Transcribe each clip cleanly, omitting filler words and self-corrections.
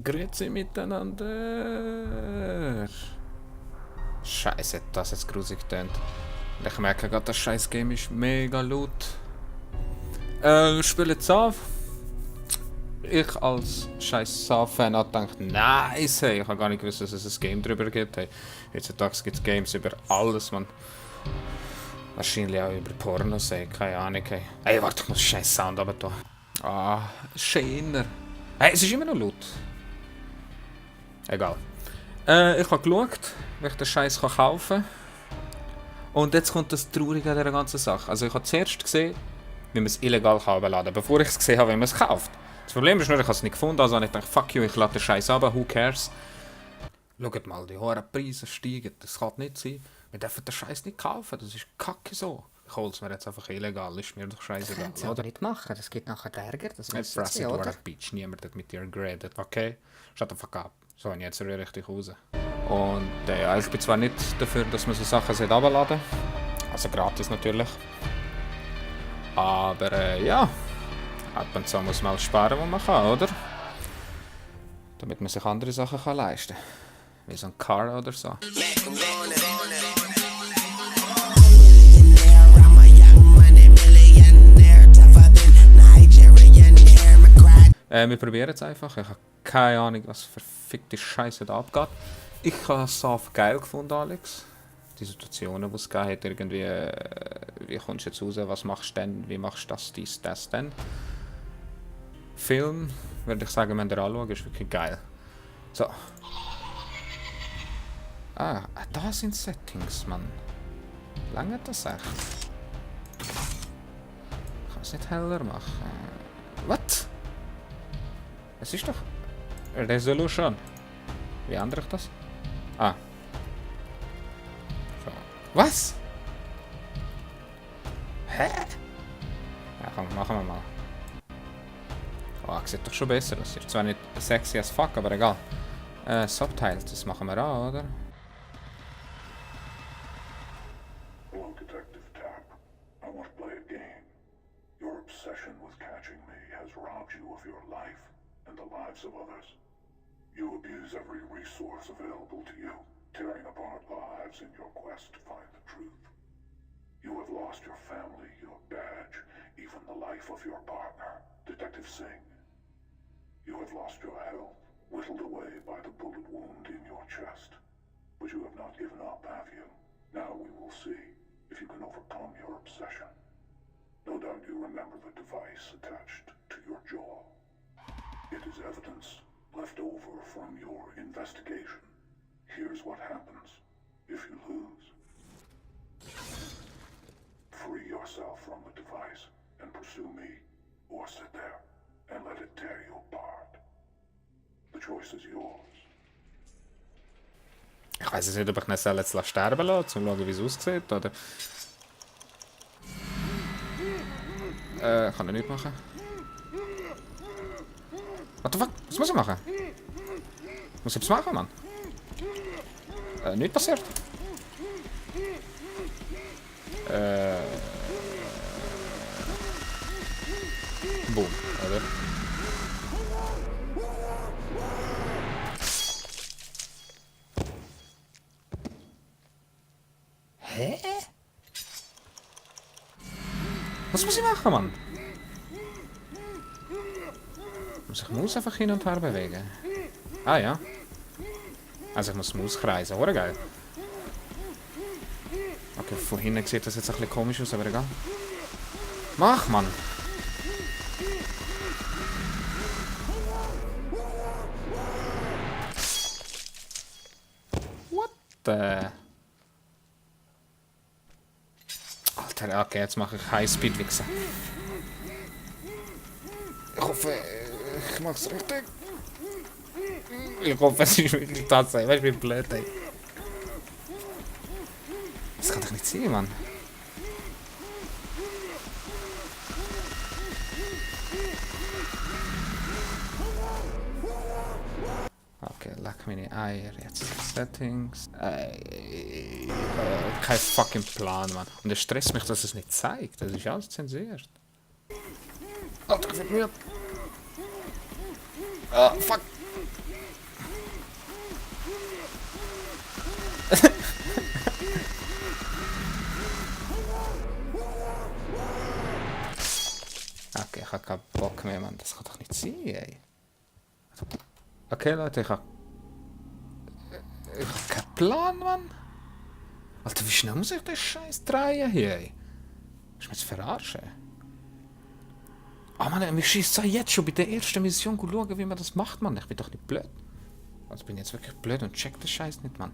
Grüezi miteinander. Scheiße, das jetzt grusig tönt. Ich merke gerade, das scheiß Game ist mega laut. Spiele jetzt auf. Ich als scheiß Saw-Fan habe gedacht, nice, hey. Ich habe gar nicht gewusst, dass es ein Game drüber gibt. Hey. Heutzutage gibt es Games über alles, man. Wahrscheinlich auch über Pornos, hey. Keine Ahnung, hey. Hey, warte, ich muss scheiß Sound aber da. Ah, schöner. Hey, es ist immer noch laut. Egal. Ich habe geschaut, wie ich den Scheiß kaufen kann. Und jetzt kommt das Traurige an dieser ganzen Sache. Also ich habe zuerst gesehen, wie man es illegal herunterladen kann, bevor ich es gesehen habe, wie man es kauft. Das Problem ist nur, ich habe es nicht gefunden, also ich dachte, fuck you, ich lade den Scheiß runter, who cares. Schaut mal, die hohen Preise steigen, das kann nicht sein. Wir dürfen den Scheiß nicht kaufen, das ist kacke so. Ich hole es mir jetzt einfach illegal, ist mir doch scheißegal. Das kannst du aber nicht machen, das gibt nachher Ärger, das Nicht press oder? Bitch, niemand hat mit dir geredet, okay? Shut the fuck up. So, und jetzt rühre ich dich raus. Und ja, ich bin zwar nicht dafür, dass man so Sachen herunterladen sollte, also gratis natürlich. Aber ja, ab und zu muss man mal sparen, was man kann, oder? Damit man sich andere Sachen kann leisten kann. Wie so ein Car oder so. Wir probieren es einfach. Ich habe keine Ahnung, was verfickte Scheiße da abgeht. Ich habe es auf geil gefunden, Alex. Die Situationen, die es gegeben hat, irgendwie, wie kommst du jetzt raus, was machst du denn, wie machst du das, dies, das denn? Film, würde ich sagen, wenn ihr anschaut, ist wirklich geil. So. Ah, da sind Settings, Mann. Lange das echt? Ich kann es nicht heller machen. Was? Es ist doch Resolution. Wie ändere ich das? Ah. So. Was? Hä? Ja, komm, machen wir mal. Oh, sieht doch schon besser aus. Ist zwar nicht sexy as fuck, aber egal. Subtitles, das machen wir auch, oder? Hello, Detective Tapp. I want to play a game. Your obsession with catching me has robbed you of your life and the lives of others. You abuse every resource available to you, tearing apart lives in your quest to find the truth. You have lost your family, your badge, even the life of your partner, Detective Singh. You have lost your health, whittled away by the bullet wound in your chest. But you have not given up, have you? Now we will see if you can overcome your obsession. No doubt you remember the device attached to your jaw. It is evidence left over from your investigation. Here's what happens if you lose. Free yourself from the device and pursue me, or sit there and let it tear you apart. The choice is yours. Ich weiß jetzt nicht, ob ich ihn jetzt sterben lasse, um zu schauen, wie es aussieht, oder? Kann er nicht machen. What the fuck? Was muss ich machen? Muss ich etwas machen, Mann? Nichts passiert. Boom, oder? Hä? Was muss ich machen, Mann? Muss ich die Maus einfach hin und her bewegen? Ah ja. Also ich muss die Maus kreisen, oder geil? Okay, von hinten sieht das jetzt ein bisschen komisch aus, aber egal. Mach, Mann! What the... Alter, okay, jetzt mache ich High-Speed-Wichsen. Ich hoffe, ich mach's richtig. Ich hoffe, es ist wirklich tatsächlich. Weißt du, wie blöd, ey. Das kann doch nicht sein, Mann. Okay, leck meine Eier. Jetzt Settings. Kein fucking Plan, Mann. Und es stresst mich, dass es nicht zeigt. Das ist alles zensiert. Alter, gefällt mir. Ah, fuck. Okay, ich habe keinen Bock mehr, Mann. Das kann doch nicht sein, ey. Okay, Leute, ich habe keinen Plan, Mann. Alter, wie schnell muss ich den Scheiß drehen hier, ey? Ist mir jetzt verarschen? Ah, Mann, mich schießt jetzt schon bei der ersten Mission schauen, wie man das macht, Mann. Ich bin doch nicht blöd. Also bin ich jetzt wirklich blöd und check den Scheiß nicht, Mann.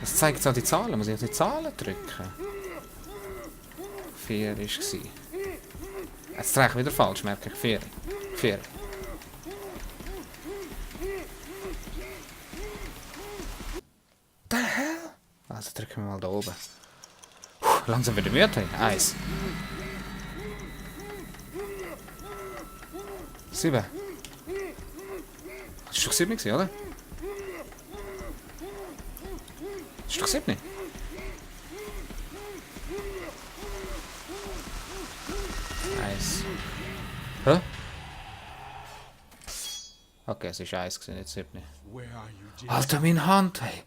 Das zeigt jetzt auch die Zahlen. Muss ich jetzt die Zahlen drücken? 4 war es. Jetzt drehe ich wieder falsch, merke ich. 4. 4. The hell? Also drücken wir mal da oben. Puh, langsam wieder müde. 1. 7. Das war doch 7 gewesen, oder? Das ist doch 7. Eins. Hä? Okay, es ist 1 gewesen, nicht 7. Alter, meine Hand, hey.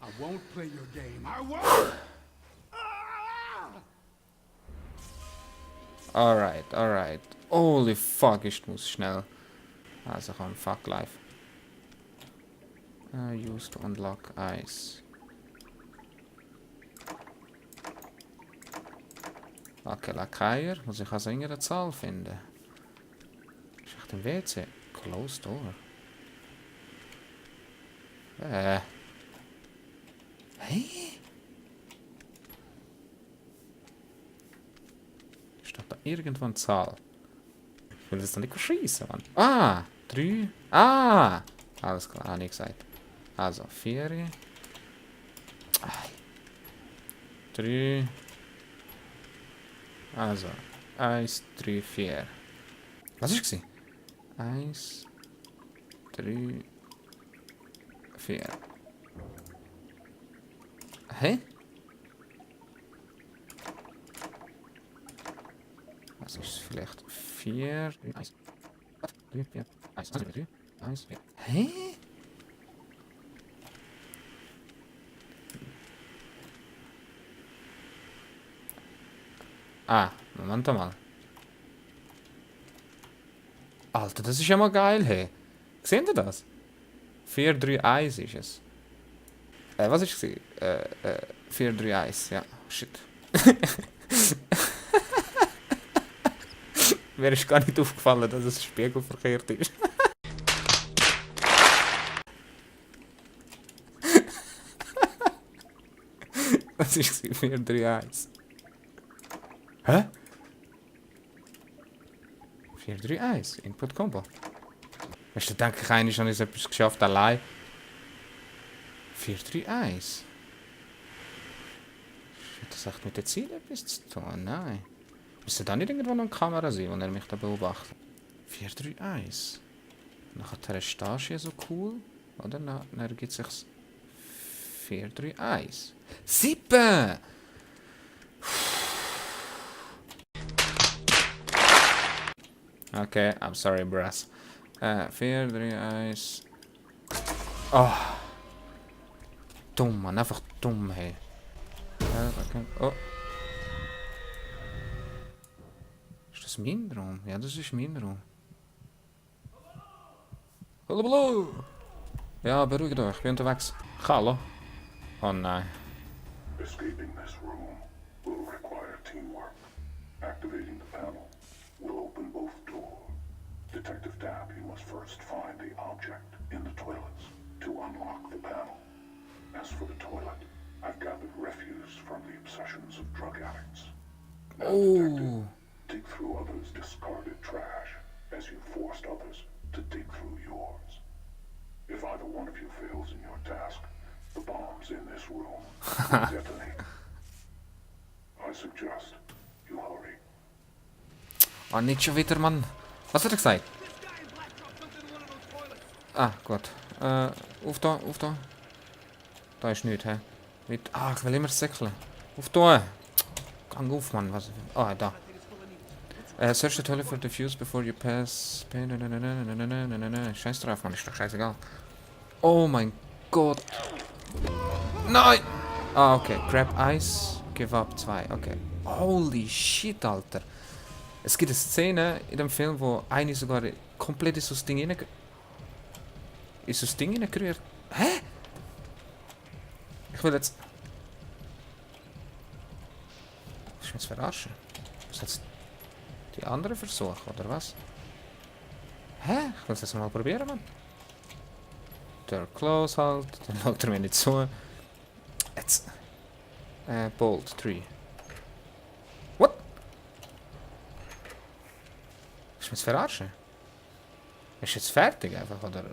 Alright, alright. Holy fuck, ich muss schnell. Also komm, fuck life. Use to unlock ice. Okay, Lackier. Muss ich also irgendeine Zahl finden. Ist echt im WC? Closed door. Hey? Steht da irgendwo eine Zahl? Ich will das doch nicht schießen, Mann. Ah! 3. Ah! Alles klar, habe ich gesagt. Also, 4. 3. Also, 1, 3, 4. Was war es? 1, 3, 4. Hä? Was ist vielleicht 4, 1, 3, 4, 1, 3, 1, 4. Hä? Ah, Moment mal. Alter, das ist ja mal geil, hey. Seht ihr das? 4, 3, 1 ist es. Was ist es? 4, 3, 1, ja. Shit. Mir ist gar nicht aufgefallen, dass es spiegelverkehrt ist. Was ist es? 4, 3, 1. Hä? 4, 3, 1. Input Combo. Weißt du, denke ich, eigentlich schon etwas geschafft allein. 4, 3, 1. Hat das echt mit dem Ziel etwas zu tun? Nein. Müsste da nicht irgendwo noch eine Kamera sein, wo er mich da beobachtet? 4, 3, 1. Nachher ist das hier so cool. Oder? Dann gibt es sich 4, 3, 1. 7! Okay, I'm sorry, brass. 4, 3, 1. Oh. Dumm, Mann. Einfach dumm, hey. Oh. Ist das mein Raum? Ja, das ist mein Raum. Hallo, hallo! Ja, beruhigt euch, ich bin unterwegs. Hallo? Oh nein. Escaping this room will require teamwork. Activating the panel will open both doors. Detective Dab, you must first find the object in the toilets to unlock the panel. As for the toilet, I've gathered refuse from the obsessions of drug addicts. Now, detective, dig through others' discarded trash as you forced others to dig through yours. If either one of you fails in your task, the bombs in this room will detonate. I suggest you hurry. Oh, nicht schon wieder, Mann. Was hat er gesagt? Ah, gut. Auf da, auf da. Da ist nichts, hä? Mit. Ah, ich will immer säckeln. Auf da. Gang auf, Mann. Was? Ah, da. Search the toilet for the fuse before you pass. Scheiß drauf, Mann. Ist doch scheißegal. Oh mein Gott. Nein! Ah, okay. Grab Ice, give up 2. Okay. Holy shit, Alter. Es gibt eine Szene in dem Film, wo eine sogar komplett in so das Ding reingerührt. Hä? Ich will jetzt... Ich will jetzt verarschen. Was jetzt die andere Versuch, oder was? Hä? Ich will es jetzt mal probieren, Mann. Der close halt, dann schaut er mir nicht zu. Jetzt. Bolt 3. What? Ich will es verarschen. Ist jetzt fertig einfach, oder?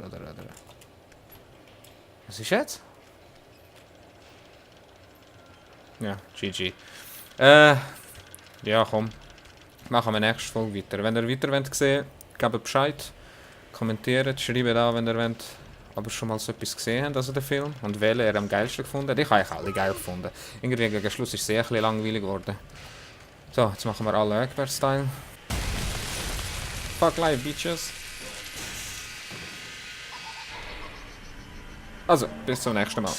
Was ist jetzt? Ja, GG. Ja, komm. Machen wir nächste Folge weiter. Wenn ihr weiter wollt sehen, gebt Bescheid. Kommentiert, schreibt da, wenn ihr wollt, aber schon mal so etwas gesehen habt, also den Film. Und welchen ihr am geilsten gefunden habt. Ich habe eigentlich alle geil gefunden. Irgendwie gegen Schluss ist es sehr ein bisschen langweilig geworden. So, jetzt machen wir alle Eckbert-Style. Fuck life, Bitches. Also, bis zum nächsten Mal.